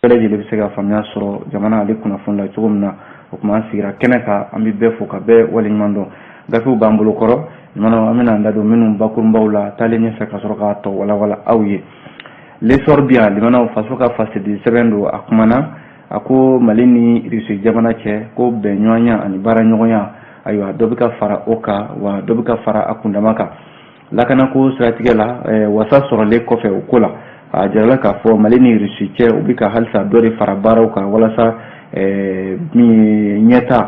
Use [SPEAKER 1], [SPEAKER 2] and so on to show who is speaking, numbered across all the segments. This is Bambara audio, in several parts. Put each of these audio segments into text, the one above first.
[SPEAKER 1] Bɛɛ lajɛlen bɛ se ka faamuya sɔrɔ jamana ale kunnafoni la cogo min na. O tuma, an sigira kɛnɛ kan, an bɛ bɛɛ fo ka bɛɛ waleɲuman dɔn. Gafew b'an bolo kɔrɔ, limanaw, an bɛna an da don minnu bakurunbaw la taalen ɲɛfɛ ka sɔrɔ k'a tɔ walawala aw ye. L'Essor bi yan, limanaw, faso ka fasidi sɛbɛn don. A kumana, a ko Mali ni Irisi jamana cɛ, ko bɛnɲɔgɔnya ani baaraɲɔgɔnya, ayiwa, dɔ bɛ ka fara o kan, wa dɔ bɛ ka fara a kundama kan lakanako siratigɛ la. Wasa sɔrɔlen kɔfɛ o ko la, a jirala k'a fɔ Mali ni Irisi cɛ, u bɛ ka halisa dɔ de fara baaraw kan walasa min ye ɲɛta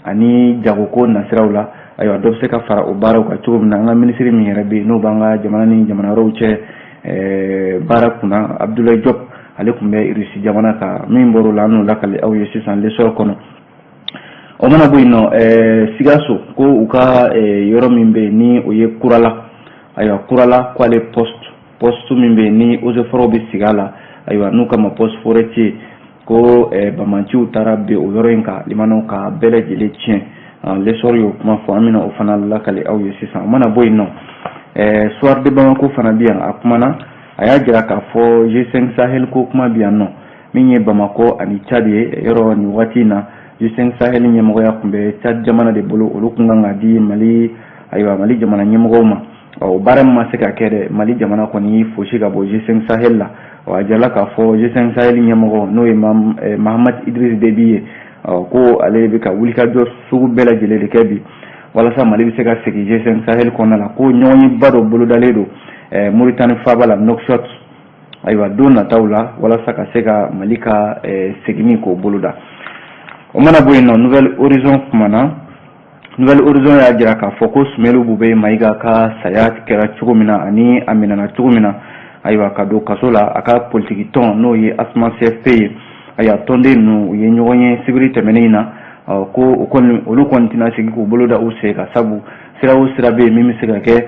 [SPEAKER 1] ani jagoko nasiraw la, ayiwa, dɔ bɛ se ka fara o baaraw kan cogo min na. An ka minisiri min yɛrɛ bɛ yen, n'o b'an ka jamana ni jamana wɛrɛw cɛ baara kunna, Abdoulaye Diop, ale tun bɛ Irisi jamana kan. Min bɔr'o la, an n'o lakale aw ye sisan L'Essor kɔnɔ. O mana bɔ yen nɔ, Sikaso ko u ka yɔrɔ min bɛ yen, ni o ye Kurala, ayiwa, Kurala ko ale poste min bɛ yen, ni eaux et forêts bɛ sigi a la, ayiwa, n'u kama poste forestier, ko bamanciw taara bin o yɔrɔ in kan, limanaw, ka bɛɛ lajɛlen tiɲɛ. L'Essor y'o kuma fɔ, an bɛna o fana lakale aw ye sisan. O mana bɔ yen nɔ, Soir de Bamako fana bɛ yan. A kumana, a y'a jira k'a fɔ G5 Sahel ko kuma bɛ yan nɔ, min ye Bamakɔ ani Tchad ye. Yɔrɔ nin waati in na, G5 Sahel ɲɛmɔgɔya tun bɛ Tchad jamana de bolo. Olu kun kan ka di Mali, ayiwa, Mali jamana ɲɛmɔgɔw ma. Ɔ, baara min ma se ka kɛ dɛ, Mali jamana kɔni fosi ka bɔ G5 Sahel la. Ɔ, a jirala k'a fɔ G5 Sahel ɲɛmɔgɔ, n'o ye Mahamat Idriss Déby ye, ɔ, ko ale bɛ ka wulikajɔ sugu bɛɛ lajɛlen de kɛ bi walasa Mali bɛ se ka segin G5 Sahel kɔnɔna la. Ko ɲɔgɔnyeba dɔ bolodalen don Moritani faaba la, Nouakchott, ayiwa, don nataw la, walasa ka se ka Mali ka seginni k'o boloda. O mana bɔ yen nɔ, Nouvel Horizon kumana. Nouvel Horizon y'a jira k'a fɔ ko Soumeylou Boubèye Maïga ka saya kɛra cogo min na ani a minɛna cogo min na, ayiwa, ka don kaso la, a ka politiki tɔn, n'o ye ASMA CFP ye, ayiwa, tɔnden ninnu, u ye ɲɔgɔn ye sibiri tɛmɛnen in na. Ko olu kɔni tɛna sigi k'u bolo da u sen kan, sabu sira o sira bɛ yen min bɛ se ka kɛ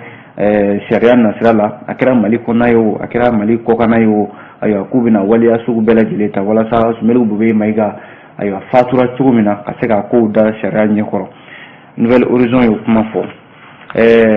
[SPEAKER 1] sariya nasira la, a kɛra Mali kɔnɔna ye o, a kɛra Mali kɔkanna ye o, ayiwa, k'u bɛna waleya sugu bɛɛ lajɛlen ta walasa Soumeylou Boubèye Maïga, ayiwa, fatura cogo min na, ka se ka kow da sariya ɲɛkɔrɔ. Nouvel Horizon y'o kuma fɔ.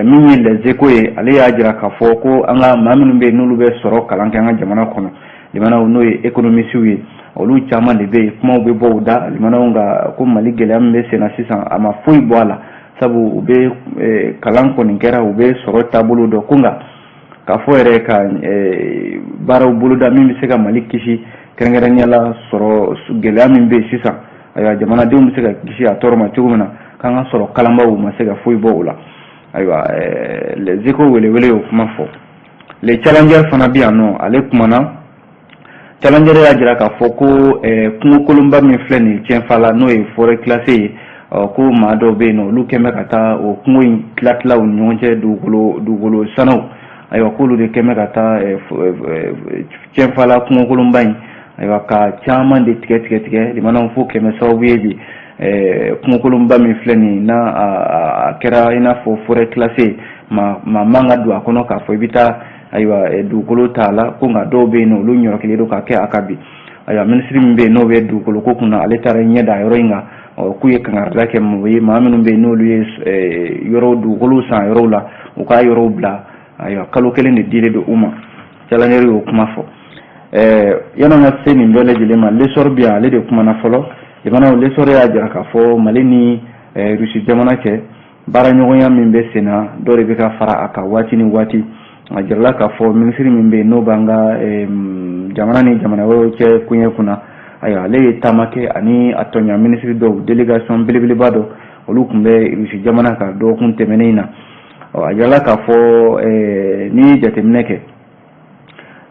[SPEAKER 1] Min ye Les Échos ye, ale y'a jira k'a fɔ ko an ka maa minnu bɛ yen, n'olu bɛ sɔrɔ kalan kɛ an ka jamana kɔnɔ, limanaw, n'o ye économistes ye, olu caman de bɛ yen, kumaw bɛ bɔ u da, limanaw, nka ko Mali gɛlɛya min bɛ sen na sisan, a ma foyi bɔ a la, sabu u bɛ kalan kɔni kɛra, u bɛ sɔrɔ taabolo dɔn, ko nka k'a fɔ yɛrɛ ka baaraw boloda min bɛ se ka Mali kisi, kɛrɛnkɛrɛnnenya la sɔrɔ gɛlɛya min bɛ yen sisan, ayiwa, jamanadenw bɛ se ka kisi a tɔɔrɔ ma cogo min na, k'an ka sɔrɔ kalanbaw ma se ka foyi bɔ o la. Ayiwa, Les Échos welewele y'o kuma fɔ. Le Challenger fana bɛ yan nɔ, ale kumana. Challenger y'a jira k'a fɔ ko kungo kolonba min filɛ nin ye Tienfala, n'o ye forêt classée ye, ko maa dɔw bɛ yen nɔ, olu kɛn bɛ ka taa o kungo in tila tila u ni ɲɔgɔn cɛ, dugukolo sanaw, ayiwa, k'olu de kɛn bɛ ka taa Tienfala kungo kolonba in, ayiwa, ka caman de tigɛ tigɛ tigɛ, limanaw, fo kɛmɛ sababu ye bi kungokolonba min filɛ nin ye, n'a a kɛra i n'a fɔ forêt classée, maa maa man ka don a kɔnɔ k'a fɔ i bɛ taa, ayiwa, dugukolo t'a la. Ko nka dɔw bɛ yen nɔ, olu ɲɔrɔkilen don ka kɛ a kan bi. Ayiwa, minisiri min bɛ yen, n'o bɛ dugukolo ko kunna, ale taara ɲɛ da yɔrɔ in kan. Ɔ, k'u ye kangarida kɛ mɔgɔ ye, maa minnu bɛ yen, n'olu ye yɔrɔ dugukolo san yɔrɔw la, u k'a yɔrɔw bila. Ayiwa, kalo 1 de dilen don u ma. Challenger y'o kuma fɔ. Yan'an ka se nin bɛɛ lajɛlen ma, L'Essor bi yan, ale de kumana fɔlɔ. Limanaw, L'Essor y'a jira k'a fɔ Mali ni Rusi jamana cɛ, baaraɲɔgɔnya min bɛ sen na, dɔ de bɛ ka fara a kan waati ni waati. A jirala k'a fɔ minisiri min bɛ yen, n'o b'an ka jamana ni jamana wɛrɛw cɛ koɲɛ kunna, ayiwa, ale ye taama kɛ ani a tɔɲa minisiri dɔw, délégation belebeleba dɔ, olu tun bɛ Rusi jamana kan dɔgɔkun tɛmɛnen in na. Ɔ, a jirala k'a fɔ n'i ye jateminɛ kɛ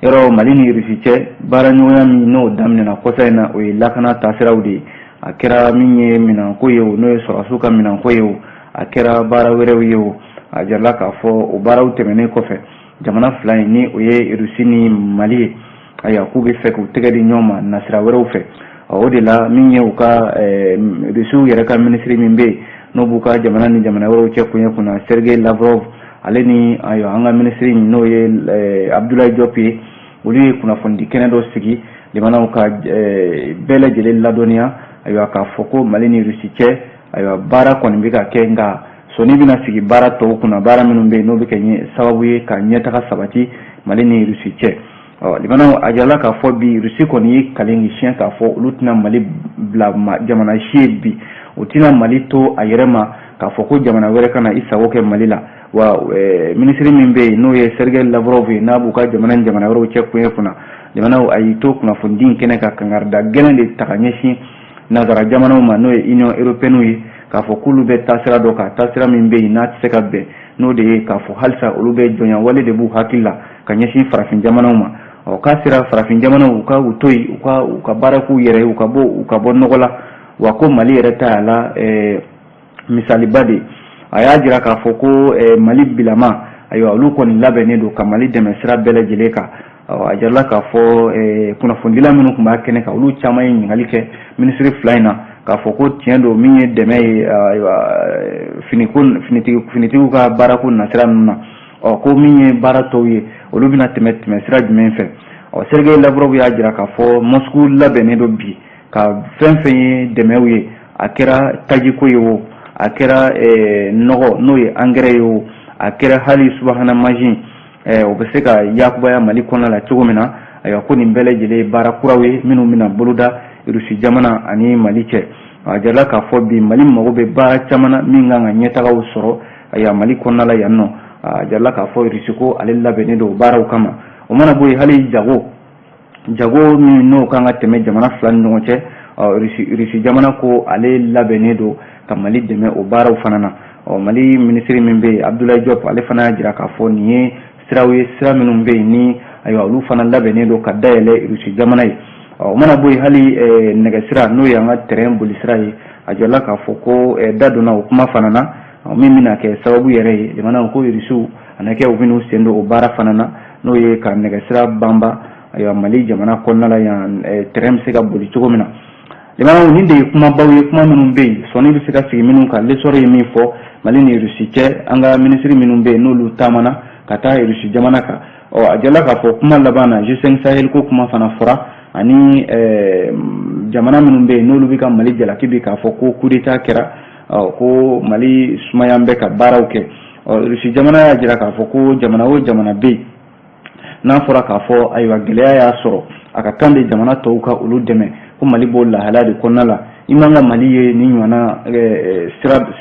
[SPEAKER 1] yɔrɔ, Mali ni Rusi cɛ baaraɲɔgɔnya min n'o daminɛna kɔsa in na, o ye lakana taasiraw de ye. A kɛra min ye minɛnko ye o, n'o ye sɔrɔdasiw ka minɛnko ye o, a kɛra baara wɛrɛw ye o, a jirala k'a fɔ o baaraw tɛmɛnen kɔfɛ, jamana fila in, ni o ye Rusi ni Mali ye, ayiwa, k'u bɛ fɛ k'u tɛgɛ di ɲɔgɔn ma nasira wɛrɛw fɛ. O de la, min ye u ka Rusiw yɛrɛ ka minisiri min bɛ yen, n'o b'u ka jamana ni jamana wɛrɛw cɛ koɲɛ kunna, Sergei Lavrov, ale ni, ayiwa, an ka minisiri n'o ye Abdoulaye Diop ye, olu ye kunnafonidi kɛnɛ dɔ sigi, limanaw, ka bɛɛ lajɛlen ladɔnniya, ayiwa, k'a fɔ ko Mali ni Rusi cɛ, ayiwa, baara kɔni bɛ ka kɛ, nka sɔnni bɛna sigi baara tɔw kunna, baara minnu bɛ yen, n'o bɛ kɛ sababu ye ka ɲɛtaga sabati Mali ni Rusi cɛ. Ɔ limanaw, a jirala k'a fɔ bi Rusi kɔni ye kale ni siɲɛ k'a fɔ olu tɛna Mali bila jamana si ye bi, u tɛna Mali to a yɛrɛ ma k'a fɔ ko jamana wɛrɛ ka na i sago kɛ Mali la. Wa minisiri min bɛ yen, n'o ye Sergei Lavrov ye, n'a b'u ka jamana ni jamana wɛrɛw cɛ koɲɛ kunna, limanaw, a y'i to kunnafonidi kɛnɛ kan, kangarida gɛlɛn de ta ka ɲɛsin nansara jamanaw ma, n'o ye Union européenne ye, k'a fɔ k'olu bɛ taasira dɔ kan, taasira min bɛ yen n'a tɛ se ka bɛn, n'o de ye k'a fɔ halisa olu bɛ jɔnya wale de b'u hakili la ka ɲɛsin farafin jamanaw ma. Ɔ k'a sera farafin jamanaw u ka u to yen, u ka baara k'u yɛrɛ ye, u ka bɔ nɔgɔ la. Wa ko Mali yɛrɛ ta y'a la misaliba de. A y'a jira k'a fɔ ko Mali bilama, ayiwa, olu kɔni labɛnnen don ka Mali dɛmɛ sira bɛɛ lajɛlen kan. A jirala k'a fɔ kunnafonidila minnu tun b'a kɛnɛ kan, olu caman ye ɲininkali kɛ minisiri fila in na k'a fɔ ko tiɲɛ don, min ye dɛmɛ ye, ayiwa, finiko, finitigiw ka baarako nasira ninnu na, ɔ ko min ye baara tɔw ye, olu bɛna tɛmɛ sira jumɛn fɛ? Ɔ Sergei Lavrov y'a jira k'a fɔ Moscou labɛnnen don bi ka fɛn fɛn ye dɛmɛw ye, a kɛra tajiko ye o, a kɛra nɔgɔ, n'o ye angɛrɛ ye o, a kɛra hali subahana mansin, o bɛ se ka yakubaya Mali kɔnɔna la cogo min na. Ayiwa, ko nin bɛɛ lajɛlen ye baara kuraw ye minnu bɛna boloda Rusi jamana ani Mali cɛ. A jirala k'a fɔ bi Mali mago bɛ baara caman na min kan ka ɲɛtagaw sɔrɔ, ayiwa, Mali kɔnɔna la yan nɔ. A jirala k'a fɔ Rusi ko ale labɛnnen don baaraw kama. O mana bɔ yen, hali jago min n'o kan ka tɛmɛ jamana fila ni ɲɔgɔn cɛ, Rusi jamana ko ale labɛnnen don ka Mali dɛmɛ o baaraw fana na. Ɔ Mali minisiri min bɛ yen, Abdoulaye Diop, ale fana y'a jira k'a fɔ nin ye siraw ye, sira minnu bɛ yen ni, ayiwa, olu fana labɛnnen don ka dayɛlɛ Rusi jamana ye. Ɔ o mana bɔ yen, hali nɛgɛsira, n'o ye an ka train bolisira ye, a jirala k'a fɔ ko da donna o kuma fana na, min bɛna kɛ sababu yɛrɛ ye, jamana ko Rusiw a na kɛ u bɛn'u sen don o baara fana na, n'o ye ka nɛgɛsira banba, ayiwa, Mali jamana kɔnɔna la yan, train bɛ se ka boli cogo min na. Limanaw, nin de ye kumabaw ye, kuma minnu bɛ yen sɔnni bɛ se ka sigi minnu kan. L'Essor ye min fɔ Mali ni Rusi cɛ, an ka minisiri minnu bɛ yen n'olu taamana ka taa Rusi jamana kan. Ɔ a jirala k'a fɔ kuma laban na, G5 Sahel ko kuma fana fɔra, ani jamana minnu bɛ yen n'olu bɛ ka Mali jalaki bi k'a fɔ ko coup d'état kɛra, ɔ ko Mali sumaya bɛ ka baaraw kɛ. Ɔ Rusi jamana y'a jira k'a fɔ ko jamana o jamana bɛ yen n'a fɔra k'a fɔ, ayiwa, gɛlɛya y'a sɔrɔ, a ka kan de jamana tɔw ka olu dɛmɛ, ko Mali b'o lahalaya de kɔnɔna la. I man ka Mali ye ni ɲɔgɔnna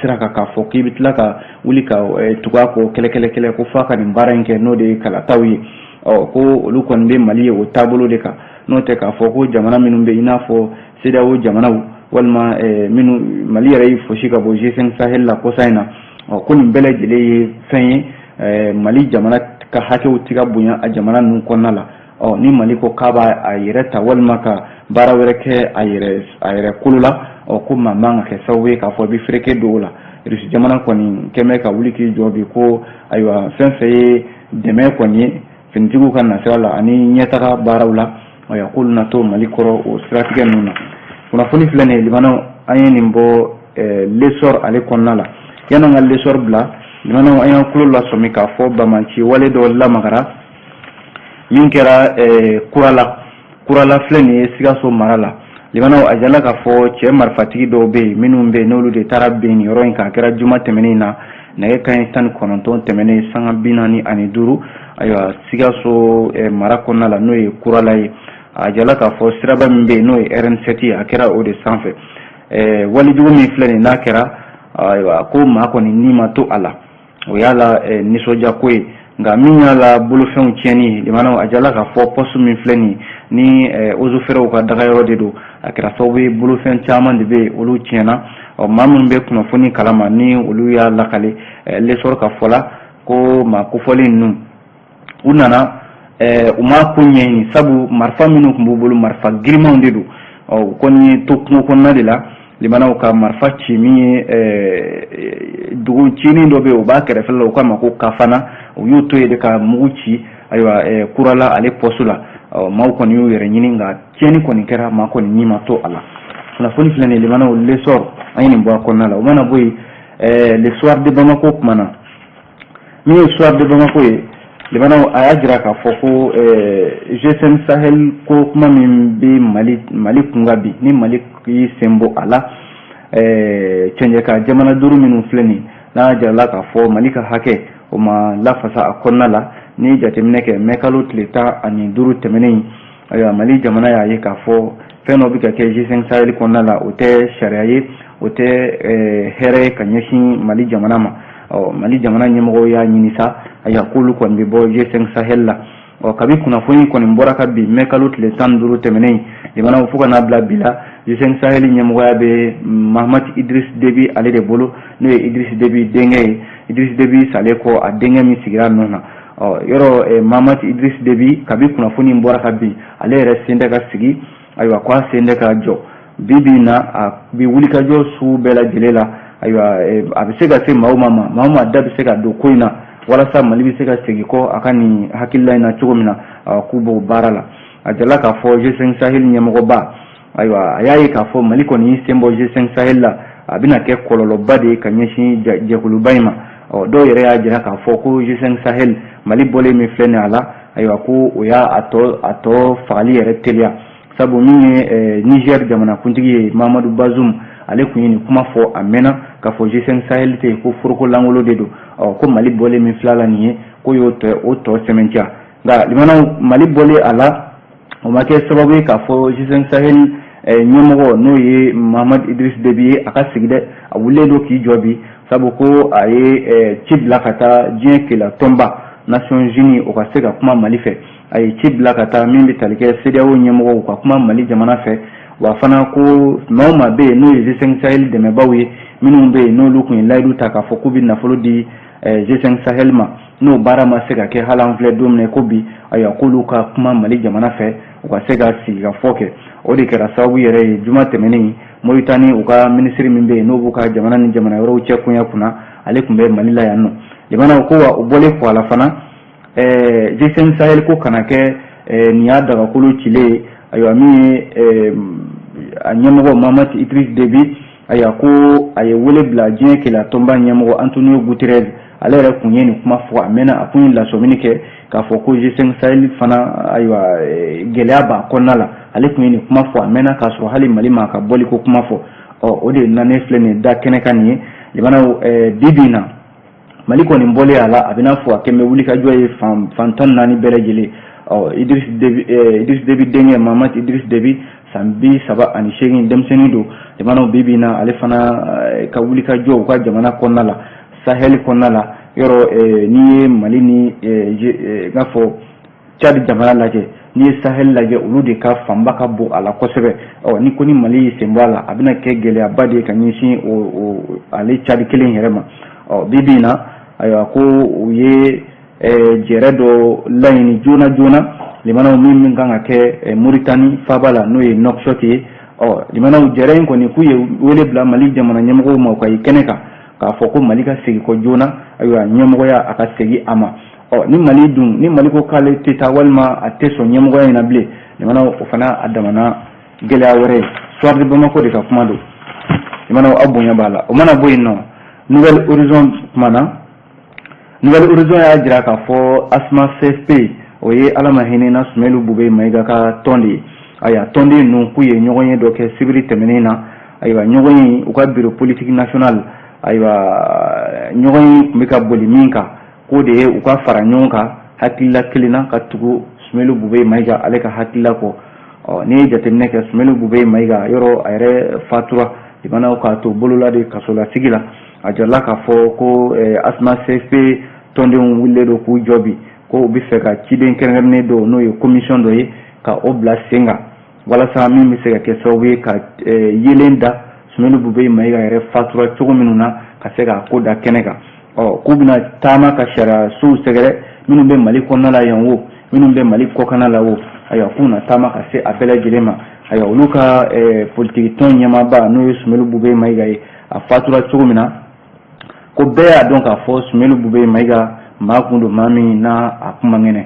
[SPEAKER 1] sira kan k'a fɔ k'i bɛ tila ka wuli ka tugu a kɔ kɛlɛ kɛlɛ kɛlɛ ko f'a ka nin baara in kɛ, n'o de ye kalataw ye. Ɔ ko olu kɔni bɛ Mali ye o taabolo de kan, n'o tɛ k'a fɔ ko jamana minnu bɛ i n'a fɔ CEDEAO jamanaw walima minnu Mali yɛrɛ y'i fosi ka bɔ G5 Sahel la kɔsa in na. Ɔ ko nin bɛɛ lajɛlen ye fɛn ye Mali jamana ka hakɛw tɛ ka bonya a jamana ninnu kɔnɔna la. Ɔ ni Mali ko k'a b'a a yɛrɛ ta walima ka baara wɛrɛ kɛ a yɛrɛ kolo la, ɔ ko maa man ka kɛ sababu ye k'a fɔ i bɛ fereke don o la. Rusi jamana kɔni kɛn bɛ ka wuli k'i jɔ bi ko, ayiwa, fɛn fɛn ye dɛmɛ kɔni ye finitigiw ka nasira la ani ɲɛtaga baaraw la, ayiwa, k'olu na to Mali kɔrɔ o siratigɛ ninnu na. Kunnafoni filɛ nin ye, limanaw, an ye nin bɔ L'Essor ale kɔnɔna la. Yan'an ka L'Essor bila, limanaw, an y'an tulo lasɔmi k'a fɔ banbaanci wale dɔ lamagara min kɛra Kurala. Kurala filɛ nin ye Sikaso mara la. Limanaw, a jirala k'a fɔ cɛ marifatigi dɔw bɛ yen minnu bɛ yen n'olu de taara bin nin yɔrɔ in kan. A kɛra juma tɛmɛnen na, nɛgɛ kanɲɛ 19 tɛmɛnen sanga 45, ayiwa, Sikaso mara kɔnɔna la, n'o ye Kurala ye. A jirala k'a fɔ siraba min bɛ yen, n'o ye RN7 ye, a kɛra o de sanfɛ. Walejugu min filɛ nin n'a kɛra, ayiwa, ko maa kɔni ni ma to a la, o y'a la nisɔndiya ko ye. Nka min y'a la bolofɛnw tiɲɛni, limanaw, a jirala k'a fɔ poste min filɛ nin ni eaux et forêts ka dagayɔrɔ de don, a kɛra sababu ye bolofɛn caman de bɛ yen, olu tiɲɛna. Ɔ maa minnu bɛ kunnafoni kalama ni olu y'a lakale L'Essor ka fɔ la, ko maa kofɔlen ninnu, u nana, u m'a ko ɲɛɲini, sabu marifa minnu tun b'u bolo, marifa girimanw de don. Ɔ u kɔni ye to kungo kɔnɔna de la, limanaw, ka marifa ci min ye dugu cinin dɔ bɛ yen, o b'a kɛrɛfɛ la, u k'a ma ko Kafana. U y'u to yen de ka mugu ci, ayiwa, Kurala ale poste la. Ɔ maaw kɔni y'u yɛrɛ ɲini, nka tiɲɛni kɔni kɛra, maa kɔni ni ma to a la. Kunnafoni filɛ nin ye, limanaw, L'Essor, an ye nin bɔ a kɔnɔna la. O mana bɔ yen, Le Soir de Bamako kumana. Min ye Soir de Bamako ye, limanaw, a y'a jira k'a fɔ ko G5 Sahel ko kuma min bɛ Mali kunkan bi, ni Mali y'i sen bɔ a la, cɛncɛn jamana duuru minnu filɛ nin n'a jirala k'a fɔ Mali ka hakɛ o ma lafasa a kɔnɔna la. N'i ye jateminɛ kɛ, mɛ kalo tile 15 tɛmɛnen, ayiwa, Mali jamana y'a ye k'a fɔ fɛn dɔ bɛ ka kɛ G5 Sahel kɔnɔna la, o tɛ sariya ye, o tɛ hɛrɛ ye ka ɲɛsin Mali jamana ma. Ɔ, Mali jamana ɲɛmɔgɔw y'a ɲini sa, ayiwa, k'olu kɔni bɛ bɔ G5 Sahel la. Ɔ, kabi kunnafoni kɔni bɔra ka bin mɛ kalo tile 15 tɛmɛnen, jamanaw, fo ka n'a bila bi la, G5 Sahel ɲɛmɔgɔya bɛ Mahamat Idriss Déby ale de bolo, n'o ye Idriss Déby denkɛ ye. Idriss Déby salen kɔ, a denkɛ min sigira nɔ na, ɔ, yɔrɔ Mahamat Idriss Déby, kabi kunnafoni bɔra ka bin, ale yɛrɛ sen tɛ ka sigi, ayiwa, ko a sen tɛ ka jɔ. Bi bi in na, a bɛ wulikajɔ sugu bɛɛ lajɛlen la. Ayiwa, a bɛ se ka se maa o maa ma, maa o maa da bɛ se ka don ko in na walasa Mali bɛ se ka segin kɔ a ka nin hakilila in na cogo min na, k'u b'o baara la. A jala k'a fɔ G5 Sahel ɲɛmɔgɔba, ayiwa, a y'a ye k'a fɔ Mali kɔni y'i sen bɔ G5 Sahel la, a bɛna kɛ kɔlɔlɔba de ye ka ɲɛsin jɛkuluba in ma. Ɔ, dɔw yɛrɛ y'a jira k'a fɔ ko G5 Sahel, Mali bɔlen min filɛ nin a la, ayiwa, ko o y'a a tɔ fagali yɛrɛ teliya, sabu min ye Niger jamanakuntigi ye, Mahamadu Bazoum, ale tun ye nin kuma fɔ a mɛnna k'a fɔ G5 Sahel tɛ yen, ko foroko lankolon de don. Ɔ, ko Mali bɔlen min filɛ la nin ye, ko y'o tɔ o tɔ sɛmɛntiya. Nka limanaw, Mali bɔlen a la, o ma kɛ sababu ye k'a fɔ G5 Sahel ɲɛmɔgɔ, n'o ye Mahamad Idriss Déby ye, a ka sigi dɛ. A wulilen don k'i jɔ bi, sabu ko a ye ci bila ka taa diɲɛ keleya tɔnba, Nations Unies, o ka se ka kuma Mali fɛ. A ye ci bila ka taa min bɛ tali kɛ CEDEAO ɲɛmɔgɔw ka kuma Mali jamana fɛ. Wa fana, ko maa o maa bɛ yen n'o ye G5 Sahel dɛmɛbaaw ye, minnu bɛ yen n'olu tun ye layidu ta k'a fɔ k'u bɛ nafolo di G5 Sahel ma, n'o baara ma se ka kɛ hali an filɛ don min na ko bi, ayiwa, k'olu ka kuma Mali jamana fɛ, u ka se ka sigikafɔ kɛ. O de kɛra sababu yɛrɛ ye, juma tɛmɛnen, Moritani, u ka minisiri min bɛ yen n'o b'u ka jamana ni jamana wɛrɛw cɛ koɲɛ kunna, ale tun bɛ Mali la yan nɔ. Jamanaw ko wa, o bɔlen kɔ a la fana, G5 Sahel ko kana kɛ nin y'a dagakolo cilen ye. Ayiwa, min ye a ɲɛmɔgɔ Mahamat Idriss Déby, ayiwa, ko a ye wele bila diɲɛ keleya tɔnba ɲɛmɔgɔ Antonio Guterres. Ale yɛrɛ kun ye nin kuma fɔ a mɛnna, a kun ye lasɔmini kɛ k'a fɔ ko G5 Sahel fana, ayiwa, gɛlɛya b'a kɔnɔna la. Ale kun ye nin kuma fɔ a mɛnna k'a sɔrɔ hali Mali ma ka bɔli ko kuma fɔ. Ɔ, o de nanen filɛ nin da kɛnɛ kan nin ye. Jamanaw, bi bi in na, Mali kɔni bɔlen a la, a bɛ n'a fɔ a kɛn bɛ wulikajɔ ye fan 14 bɛɛ lajɛlen. Ɔ, Idriss Déby, Idriss Déby denkɛ Mahamat Idriss Déby, san 38, denmisɛnnin don. Jamanaw, bi bi in na, ale fana ka wulikajɔ u ka jamana kɔnɔna la, Sahel kɔnɔna la, yɔrɔ n'i ye Mali ni n k'a fɔ Tchad jamana lajɛ, n'i ye Sahel lajɛ, olu de ka fanba ka bon a la kosɛbɛ. Ɔ, ni ko ni Mali y'i sen bɔ a la, a bɛna kɛ gɛlɛyaba de ye ka ɲɛsin o ale Tchad kelen yɛrɛ ma. Ɔ, bi bi in na, ayiwa, ko u ye jɛrɛ dɔ laɲini joona joona, limanaw, min kan ka kɛ Moritani faaba la, n'o ye Nouakchott ye. Ɔ, limanaw, jɛrɛ in kɔni, k'u ye wele bila Mali jamana ɲɛmɔgɔw ma, u ka ye kɛnɛ kan k'a fɔ ko Mali ka segin kɔ joona, ayiwa, ɲɛmɔgɔya a ka segin a ma. Ɔ, ni Mali dun, ni Mali ko k'ale tɛ taa walima a tɛ sɔn ɲɛmɔgɔya in na bilen, limanaw, o fana a damana gɛlɛya wɛrɛ ye. Soir de Bamako de ka kuma don. Limanaw, aw bonya b'a la. O mana bɔ yen nɔ, Nouvel Horizon kumana. Nouvel Horizon y'a jira k'a fɔ ASMA CSP, o ye Ala ma hinɛ na Soumeylou Boubèye Maïga ka tɔn de ye. Ayiwa, tɔnden ninnu k'u ye ɲɔgɔn ye dɔ kɛ sibiri tɛmɛnen na. Ayiwa, ɲɔgɔn ye u ka bureau politique national. Ayiwa, ɲɔgɔn ye tun bɛ ka boli min kan, k'o de ye u ka fara ɲɔgɔn kan hakilila kelen na ka tugu Soumeylou Boubèye Maïga ale ka hakilila kɔ. Ɔ, n'i ye jateminɛ kɛ, Soumeylou Boubèye Maïga, yɔrɔ a yɛrɛ fatura, limanaw, k'a to bolola de kasolasigi la. A jirala k'a fɔ ko ASMA CSP tɔndenw wulilen don k'u jɔ bi, ko u bɛ fɛ ka ciden kɛrɛnkɛrɛnnen dɔ, n'o ye commission dɔ ye, ka o bila sen kan walasa min bɛ se ka kɛ sababu ye ka yelen da Soumeylou Boubèye Maïga yɛrɛ fatura cogo minnu na, ka se k'a ko da kɛnɛ kan. Ɔ, k'u bɛna taama ka sariya sow sɛgɛrɛ, minnu bɛ Mali kɔnɔna la yan o, minnu bɛ Mali kɔkanna la o, ayiwa, k'u na taama ka se a bɛɛ lajɛlen ma. Ayiwa, olu ka politiki tɔn ɲɛmaaba, n'o ye Soumeylou Boubèye Maïga ye, a fatura cogo min na, ko bɛɛ y'a dɔn k'a fɔ Soumeylou Boubèye Maïga maa kun don, maa min n'a a kun man kɛnɛ.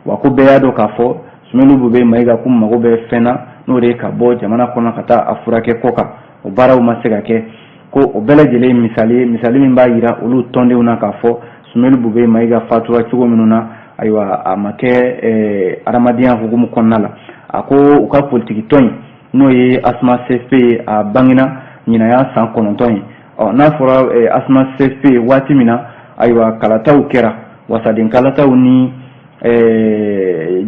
[SPEAKER 1] Wa ko bɛɛ y'a dɔn k'a fɔ Soumeylou Boubèye Maïga ko mago bɛ fɛn na, n'o de ye ka bɔ jamana kɔnɔ ka taa a furakɛ kɔ kan, o baaraw ma se ka kɛ. Ko o bɛɛ lajɛlen ye misali ye, misali min b'a jira olu tɔndenw na k'a fɔ Soumeylou Boubèye Maïga fatura cogo minnu na, ayiwa, a ma kɛ adamadenya hukumu kɔnɔna la. A ko u ka politiki tɔn in, n'o ye ASMA CSP ye, a bangena ɲinan y'a san 9 ye. Ɔ, n'a fɔra ASMA CSP, waati min na, ayiwa, kalataw kɛra, wasaden kalataw ni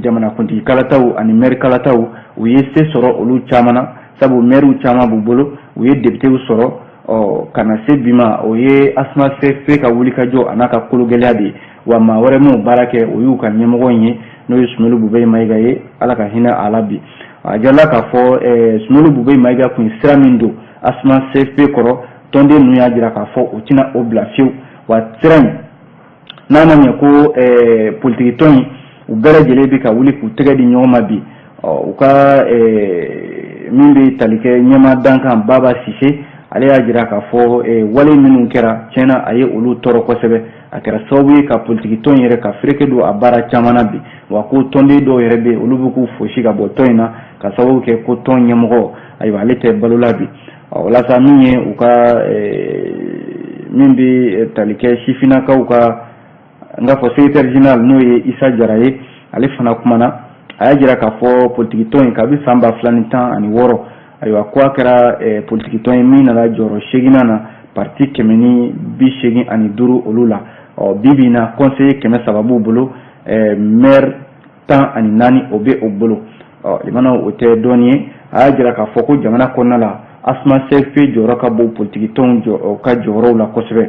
[SPEAKER 1] Jamanakuntigi kalataw ani mɛri kalataw, u ye se sɔrɔ olu caman na, sabu mɛriw caman b'u bolo, u ye depitew sɔrɔ. Ɔ ka na se bi ma, o ye ASMA CFP ka wulikajɔ a n'a ka kologɛlɛya de ye. Wa maa wɛrɛ m'o baara kɛ, o y'u ka ɲɛmɔgɔ in ye, n'o ye Sumelu Bubɛyi Mayiga ye, Ala ka hinɛ a la. Bi a jirala k'a fɔ Sumelu Bubɛyi Mayiga tun ye sira min don ASMA CFP kɔrɔ, tɔnden ninnu y'a jira k'a fɔ u tɛna o bila fiyewu. Wa sira in n'a ma ɲɛ ko politikitɔn in, u bɛɛ lajɛlen bɛ ka wuli k'u tɛgɛ di ɲɔgɔn ma bi. U ka min bɛ tali kɛ ɲɛmaa dankan Baba Sise, ale y'a jira k'a fɔ wale minnu kɛra tiɲɛna, a ye olu tɔɔrɔ kosɛbɛ. A kɛra sababu ye ka politikitɔn yɛrɛ ka fereke don a baara caman na bi. Wa ko tɔnden dɔw yɛrɛ bɛ yen, olu bɛ k'u fosi ka bɔ tɔn in na, ka sababu kɛ ko tɔn ɲɛmɔgɔ, ayiwa, ale tɛ balo la bi. Walasa min ye u ka min bɛ tali kɛ sifinnakaw ka, n k'a fɔ secrétaire général, n'o ye Isa Jara ye, ale fana kumana. A y'a jira k'a fɔ politikitɔn in, kabi san 2016, ayiwa, ko a kɛra politikitɔn ye min nana jɔyɔrɔ seeginnan na parti 185 olu la. Ɔ bi bi in na, conseiller 300 b'u bolo, maire 14 o bɛ o bolo. Ɔ limanaw, o tɛ dɔɔnin ye. A y'a jira k'a fɔ ko jamana kɔnɔna la, ASMA CFP jɔyɔrɔ ka bon politikitɔnw ka jɔyɔrɔw la kosɛbɛ.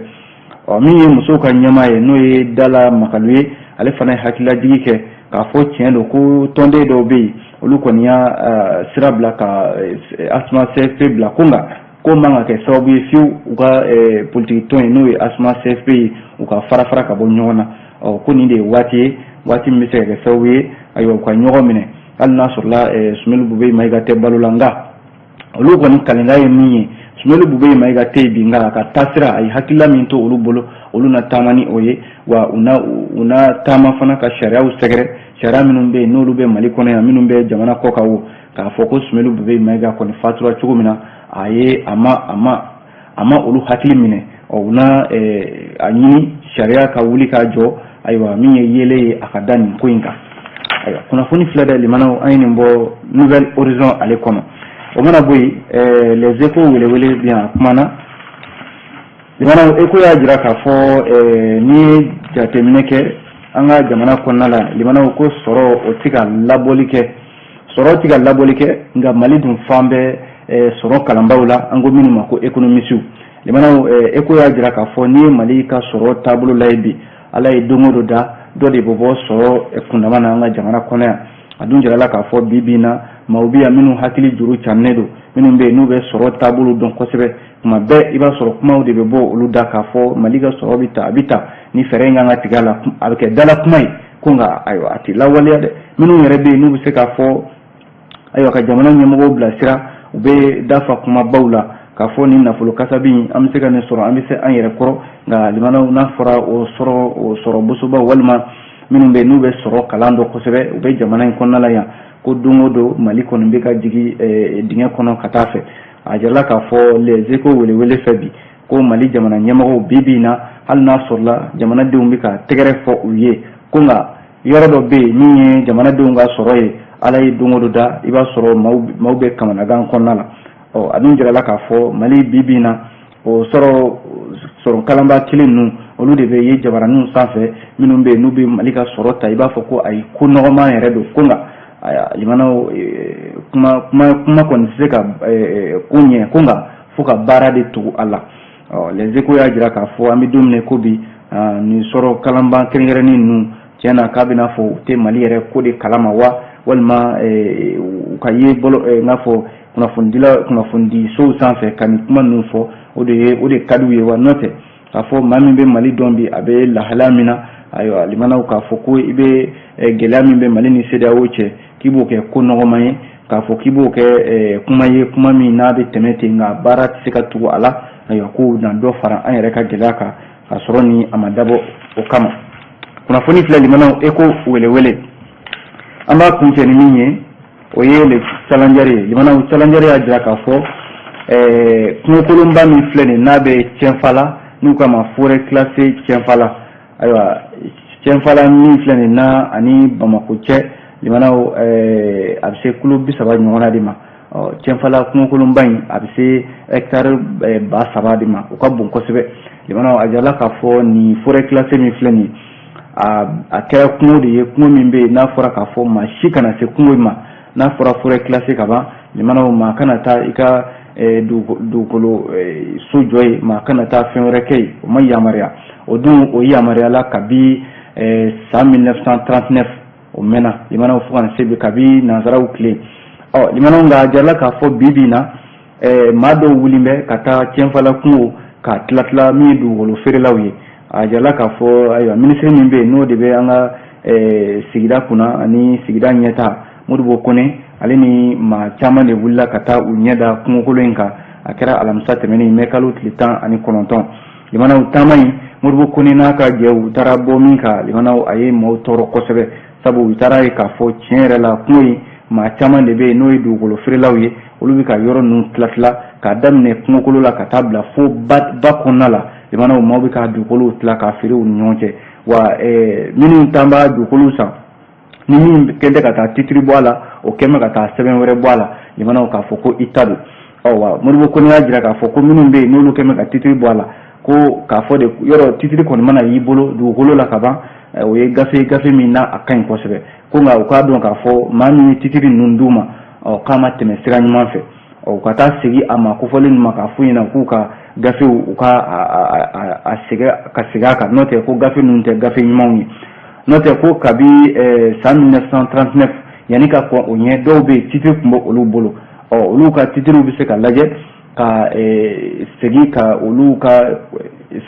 [SPEAKER 1] Ɔ min ye musow ka ɲɛmaa ye, n'o ye Dala Makalu ye, ale fana ye hakililajigi kɛ k'a fɔ tiɲɛ don ko tɔnden dɔw bɛ yen, olu kɔni y'a sira bila ka ASMA CFP bila, ko nka ko man ka kɛ sababu ye fiyewu u ka politikitɔn ye, n'o ye ASMA CFP ye, u ka fara fara ka bɔ ɲɔgɔn na. Ɔ ko nin de ye waati ye, waati min bɛ se ka kɛ sababu ye, ayiwa, u ka ɲɔgɔn minɛ, hali n'a sɔrɔla Sumelu Bubɛyi Mayiga tɛ balo la. Nka olu kɔni kalenkan ye min ye, Sumelu Bubɛyi Mayiga tɛ yen bi, nka a ka taasira, a ye hakilila min to olu bolo, olu na taama ni o ye. Wa u na taama fana ka sariyaw sɛgɛrɛ, sariya minnu bɛ yen, n'olu bɛ Mali kɔnɔ yan, minnu bɛ jamana kɔ kan, o k'a fɔ ko Sumelu Bubɛyi Mayiga kɔni fatura cogo min na, a ye a ma a ma a ma olu hakili minɛ. Ɔ u na a ɲini sariya ka wuli k'a jɔ, ayiwa, min ye yelen ye a ka da nin ko in kan. Ayiwa, kunnafoni filɛ dɛ, limanaw, an ye nin bɔ Nouvel Horizon ale kɔnɔ. O mana bɔ yen, Les Échos welewele bi yan, a kumana. Limanaw, Écho y'a jira k'a fɔ n'i ye jateminɛ kɛ an ka jamana kɔnɔna la, limanaw, ko sɔrɔ o tɛ ka labɔli kɛ, sɔrɔ tɛ ka labɔli kɛ. Nka Mali dun fan bɛɛ sɔrɔ kalanbaw la, an ko minnu ma ko économistes. Limanaw, Écho y'a jira k'a fɔ n'i ye Mali ka sɔrɔ taabolo lajɛ bi, Ala ye don o don da, dɔ de bɛ bɔ sɔrɔ kundama na an ka jamana kɔnɔ yan. A dun jirala k'a fɔ bi bi in na, maaw bɛ yan minnu hakili juru cannen don, minnu bɛ yen n'u bɛ sɔrɔ taabolo dɔn kosɛbɛ. Tuma bɛɛ i b'a sɔrɔ kumaw de bɛ bɔ olu da k'a fɔ Mali ka sɔrɔ bɛ ta, a bɛ ta ni fɛɛrɛ in kan ka tigɛ a la, a bɛ kɛ dala kuma ye, ko nka ayiwa, a tɛ lawaleya dɛ. Minnu yɛrɛ bɛ yen n'u bɛ se k'a fɔ, ayiwa, ka jamana ɲɛmɔgɔw bilasira, u bɛ dafa kumabaw la k'a fɔ nin nafolo kasabi in, an bɛ se ka nin sɔrɔ, an bɛ se an yɛrɛ kɔrɔ. Nka limanaw, n'a fɔra o sɔrɔ bosobaw walima minnu bɛ yen n'u bɛ sɔrɔ kalan dɔn kosɛbɛ, u bɛ jamana in kɔnɔna la yan, ko don o don Mali kɔni bɛ ka jigin dingɛ kɔnɔ ka taa fɛ. A jirala k'a fɔ Les Échos welewele fɛ bi ko Mali jamana ɲɛmɔgɔw, bi bi in na, hali n'a sɔrɔla jamanadenw bɛ ka tɛgɛrɛ fɔ u ye, ko nka yɔrɔ dɔ bɛ yen min ye jamanadenw ka sɔrɔ ye, Ala ye don o don da, i b'a sɔrɔ maaw bɛ kamanagan kɔnɔna la. Ɔ a dun jirala k'a fɔ Mali bi bi in na, o sɔrɔ kalanba kelen ninnu, olu de bɛ ye jabaraninw sanfɛ, minnu bɛ yen n'u bɛ Mali ka sɔrɔ ta, i b'a fɔ ko ayi, ko nɔgɔman yɛrɛ don. Ko nka limanaw, kuma kuma kuma kɔni tɛ se ka ko ɲɛ, ko nka fo ka baara de tugu a la. Ɔ Les Échos y'a jira k'a fɔ an bɛ don min na ko bi, nin sɔrɔ kalanba kɛrɛnkɛrɛnnen ninnu, tiɲɛ na, k'a bɛna fɔ u tɛ Mali yɛrɛ ko de kalama wa, walima u ka ye bɔlɔ, n k'a fɔ kunnafonidila, kunnafonidisow sanfɛ ka nin kuma ninnu fɔ, o de ye o de ka d'u ye wa. N'o tɛ, k'a fɔ maa min bɛ Mali dɔn bi, a bɛ lahalaya min na, ayiwa, limanaw, k'a fɔ ko i bɛ gɛlɛya min bɛ Mali ni CEDEAO cɛ, k'i b'o kɛ ko nɔgɔman ye, k'a fɔ k'i b'o kɛ kuma ye, kuma min n'a bɛ tɛmɛ ten, nka baara tɛ se ka tugu a la, ayiwa, k'o na dɔ fara an yɛrɛ ka gɛlɛya kan, k'a sɔrɔ ni a ma dabɔ o kama. Kunnafoni filɛ, limanaw, Écho welewele. An b'a kuncɛ ni min ye, o ye Le Challenger ye. Limanaw, Challenger y'a jira k'a fɔ kungokolonba min filɛ nin n'a bɛ Cɛnfala, n'u k'a ma forêt classée Cɛnfala, ayiwa, Cɛnfala min filɛ nin na ani Bamako cɛ, limanaw, a bɛ se kilo 30 ɲɔgɔnna de ma. Ɔ Cɛnfala kungokolonba in, a bɛ se hectare 3000 de ma, o ka bon kosɛbɛ. Limanaw, a jirala k'a fɔ nin forêt classée min filɛ nin ye, A kɛra kungo de ye, kungo min bɛ yen n'a fɔra k'a fɔ maa si kana se kungo in ma. N'a fɔra forêt classée ka ban, limanaw, maa kana taa i ka dugukolo so jɔ yen, maa kana taa fɛn wɛrɛ kɛ yen, o ma yamaruya. O dun, o yamaruyala kabi san 1939, o mɛnna, limanaw, fo ka na se bi, kabi nansaraw tile. Ɔ limanaw, nka a jirala k'a fɔ bi bi in na, maa dɔw wuli bɛ ka taa Tienfala kungo k'a tila tila, min ye dugukolo feerelaw ye. A jirala k'a fɔ, ayiwa, minisiri min bɛ yen, n'o de bɛ an ka sigida kunna ani sigida ɲɛta, Modibo Kone, ale ni maa caman de wulila ka taa u ɲɛ da kungokolo in kan. A kɛra alamisa tɛmɛnen, mɛ kalo tile 19. Limanaw, taama in, Modibo Kone n'a ka jɛw taara bɔ min kan, limanaw, a ye maaw tɔɔrɔ kosɛbɛ, sabu u taara ye k'a fɔ tiɲɛ yɛrɛ la, kungo in, maa caman de bɛ yen n'o ye dugukolo feerelaw ye, olu bɛ ka yɔrɔ ninnu tila tila k'a daminɛ kungokolo la ka taa bila fo ba kɔnɔna la. Limanaw, maaw bɛ ka dugukolow tila k'a feere u ni ɲɔgɔn cɛ. Wa minnu t'an b'a dugukolow san, ni min kɛn tɛ ka taa titiri bɔ a la, o kɛn bɛ ka taa sɛbɛn wɛrɛ bɔ a la, limanaw, k'a fɔ ko i ta don. Ɔ wa Modibo Kone y'a jira k'a fɔ ko minnu bɛ yen, n'olu kɛn bɛ ka titiri bɔ a la, ko k'a fɔ de, yɔrɔ titiri kɔni mana y'i bolo dugukolo la ka ban, o ye gafe, gafe min n'a a ka ɲi kosɛbɛ. Ko nka u k'a dɔn k'a fɔ maa min ye titiri ninnu d'u ma, ɔ k'a ma tɛmɛ sira ɲuman fɛ. Ɔ u ka taa segin a ma kofɔlen ninnu ma k'a f'u ɲɛna k'u ka gafew, u ka a segin ka segin a kan, n'o tɛ ko gafe ninnu tɛ gafe ɲumanw ye. N'o tɛ ko kabi san 1939, yanni ka kɔn o ɲɛ, dɔw bɛ yen, titiri tun bɛ olu bolo. Ɔ olu ka titiriw bɛ se ka lajɛ ka segin ka olu ka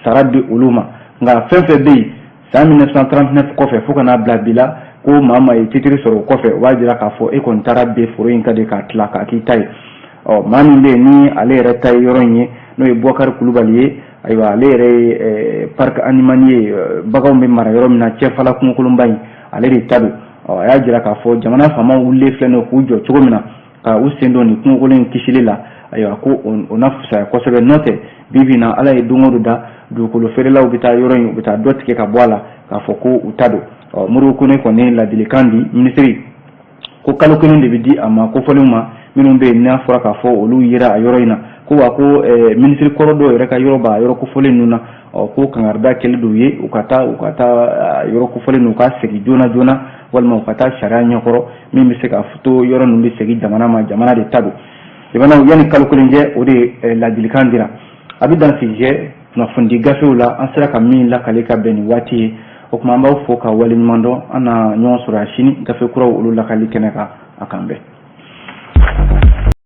[SPEAKER 1] sara di olu ma. Nka fɛn fɛn bɛ yen san 1939 kɔfɛ fo ka n'a bila bi la, ko maa maa ye titiri sɔrɔ o kɔfɛ, o b'a jira k'a fɔ e kɔni taara ben foro in ka de k'a tila k'a k'i ta ye. Ɔ maa min bɛ yen ni ale yɛrɛ ta ye yɔrɔ in ye, n'o ye Bubakari Kulubali ye, ayiwa, ale yɛrɛ ye parc animalier ye, baganw bɛ mara yɔrɔ min na, Cɛfala kungokolonba in, ale de ta don. Ɔ a y'a jira k'a fɔ jamana faamaw wulilen filɛ nin ye k'u jɔ cogo min na ka u sen don nin kungokolon in kisili la, ayiwa, ko o na fisaya kosɛbɛ. N'o tɛ, bi bi in na, Ala ye don o don da, dugukolo feerelaw bɛ taa yɔrɔ in, u bɛ taa dɔ tigɛ ka bɔ a la k'a fɔ ko u ta don. Ɔ Modibo Kone kɔni ladilikan di minisiri ko kalo kelen de bɛ di a ma kofɔlenw ma, minnu bɛ yen n'a fɔra k'a fɔ olu yera a yɔrɔ in na. Ko wa ko minisiri kɔrɔ dɔw yɛrɛ ka yɔrɔ b'a yɔrɔ kofɔlen ninnu na. Ɔ ko kangarida kɛlen don ye, u ka taa yɔrɔ kofɔlen ninnu, u ka segin joona joona, walima u ka taa sariya ɲɛkɔrɔ min bɛ se ka to yɔrɔ ninnu bɛ segin jamana ma, jamana de ta don. Jamana, yanni kalo kelen cɛ, o de ladilikan dira. A bɛ dan sigi kɛ kunnafonidi gafew la, an sera ka min lakale ka bɛn nin waati ye. O tuma, an b'aw fo ka waleɲuman dɔn. An na ɲɔgɔn sɔrɔ a sini, gafe kuraw olu lakali kɛnɛ kan. A k'an bɛn.